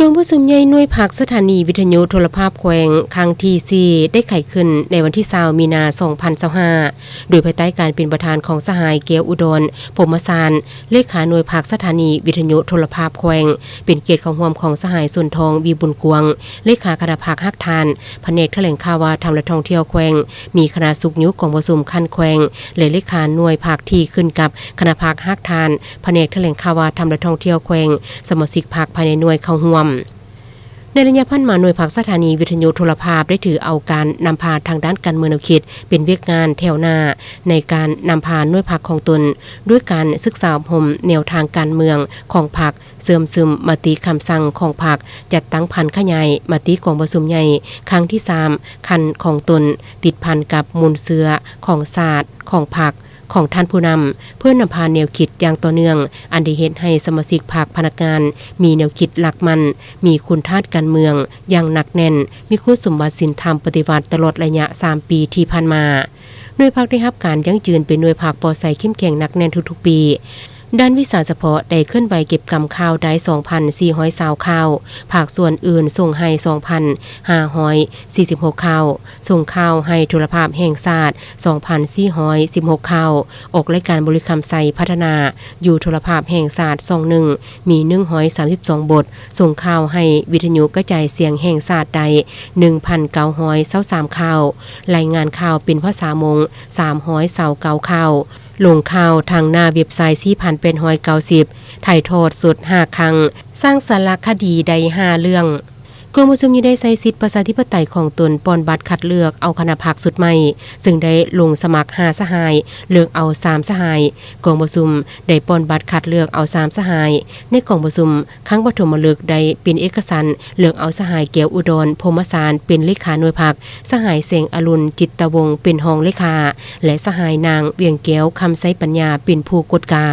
ກອງປະຊຸມໃຫຍ່ໜ່ວຍພັກສະຖານີວິທະຍຸໂທລະພາບແຂວງຄັ້ງທີສີ່ ໄດ້ໄຂຂຶ້ນໃນວັນທີຊາວ ມີນາ ສອງພັນຊາວຫ້າ ໂດຍພາຍໃຕ້ການເປັນປະທານຂອງສະຫາຍ ແກ້ວອຸດອນ ພົມມະຊານ ເລຂາໜ່ວຍພັກສະຖານີວິທະຍຸໂທລະພາບແຂວງ, ເປັນກຽດເຂົ້າຮ່ວມຂອງສະຫາຍ ສົນທອງ ວີບຸນກວາງ ເລຂາຄະນະພັກຮາກຖານ ພະແນກຖະແຫຼງຂ່າວ ວັດທະນະທຳ ແລະ ທ່ອງທ່ຽວແຂວງ, ມີຄະນະຊຸກຍູ້ກອງປະຊຸມຂັ້ນແຂວງ ແລະ ເລຂາໜ່ວຍພັກທີ່ຂຶ້ນກັບຄະນະພັກຮາກຖານ ພະແນກຖະແຫຼງຂ່າວ ວັດທະນະທຳ ແລະ ທ່ອງທ່ຽວແຂວງ, ສະມາຊິກພັກພາຍໃນໜ່ວຍເຂົ້າຮ່ວມ. ໃນໄລຍະຜ່ານມາ, ໜ່ວຍພັກສະຖານີວິທະຍຸໂທລະພາບໄດ້ຖືເອົາການນຳພາທາງດ້ານການເມືອງແນວຄິດເປັນວຽກງານແຖວໜ້າໃນການນຳພາໜ່ວຍພັກຂອງຕົນ, ດ້ວຍການສຶກສາອົບຮົມແນວທາງການເມືອງຂອງພັກ, ເຊື່ອມຊຶມມະຕິຄຳສັ່ງຂອງພັກ, ຈັດຕັ້ງຜັນຂະຫຍາຍມະຕິກອງປະຊຸມໃຫຍ່ຄັ້ງທີສາມຂັ້ນຂອງຕົນ, ຕິດພັນກັບມູນເຊື້ອຂອງຊາດ, ຂອງພັກ, ຂອງທ່ານຜູ້ນຳ ເພື່ອນຳພາແນວຄິດຢ່າງຕໍ່ເນື່ອງ, ອັນໄດ້ເຮັດໃຫ້ສະມາຊິກພັກ, ພະນັກງານ ມີແນວຄິດຫຼັກໝັ້ນ, ມີຄຸນທາດການເມືອງຢ່າງໜັກແໜ້ນ, ມີຄຸນສົມບັດສິນທຳປະຕິວັດຕະຫຼອດໄລຍະສາມປີທີ່ຜ່ານມາ. ໜ່ວຍພັກໄດ້ຮັບການຢັ້ງຢືນເປັນໜ່ວຍພັກປອດໃສເຂັ້ມແຂງໜັກແໜ້ນທຸກໆປີ. ດ້ານວິຊາສະເພາະໄດ້ເຄື່ອນໄຫວເກັບກຳຂ່າວໄດ້ສອງພັນສີ່ຮ້ອຍຊາວຂ່າວ, ພາກສ່ວນອື່ນສົ່ງໃຫ້ສອງພັນຫ້າຮ້ອຍສີ່ສິບຫົກຂ່າວ, ສົ່ງຂ່າວໃຫ້ໂທລະພາບແຫ່ງຊາດສອງພັນສີ່ຮ້ອຍສິບຫົກຂ່າວ, ອອກລາຍການບໍລິຄຳໄຊພັດທະນາຢູ່ໂທລະພາບແຫ່ງຊາດຊ່ອງໜຶ່ງ ມີໜຶ່ງຮ້ອຍສາມສິບສອງບົດ, ສົ່ງຂ່າວໃຫ້ວິທະຍຸກະຈາຍສຽງແຫ່ງຊາດໄດ້ໜຶ່ງພັນເກົ້າຮ້ອຍຊາວສາມຂ່າວ, ລາຍງານຂ່າວເປັນພາສາມົ້ງສາມຮ້ອຍຊາວເກົ້າຂ່າວ, ລົງຂ່າວທາງໜ້າເວັບໄຊສີ່ພັນແປດຮ້ອຍເກົ້າສິບ, ຖ່າຍທອດສົດຫ້າຄັ້ງ, ສ້າງສາລະຄະດີໄດ້ຫ້າເລື່ອງ. ກອງປະຊຸມຍັງໄດ້ໃຊ້ສິດປະຊາທິປະໄຕຂອງຕົນ, ປ່ອນບັດຄັດເລືອກເອົາຄະນະພັກຊຸດໃໝ່, ເຊິ່ງໄດ້ລົງສະໝັກຫ້າສະຫາຍ, ເລືອກເອົາສາມສະຫາຍ. ກອງປະຊຸມໄດ້ປ່ອນບັດຄັດເລືອກເອົາສາມສະຫາຍ. ໃນກອງປະຊຸມຄັ້ງປະຖົມມະລຶກໄດ້ເປັນເອກະສັນເລືອກເອົາສະຫາຍ ແກ້ວອຸດອນ ພົມມະຊານ ເປັນເລຂາໜ່ວຍພັກ, ສະຫາຍ ແສງອະລຸນ ຈິດຕະວົງ ເປັນຮອງເລຂາ ແລະ ສະຫາຍ ນາງ ວຽງແກ້ວ ຄຳໄຊປັນຍາ ເປັນຜູ້ກວດກາ.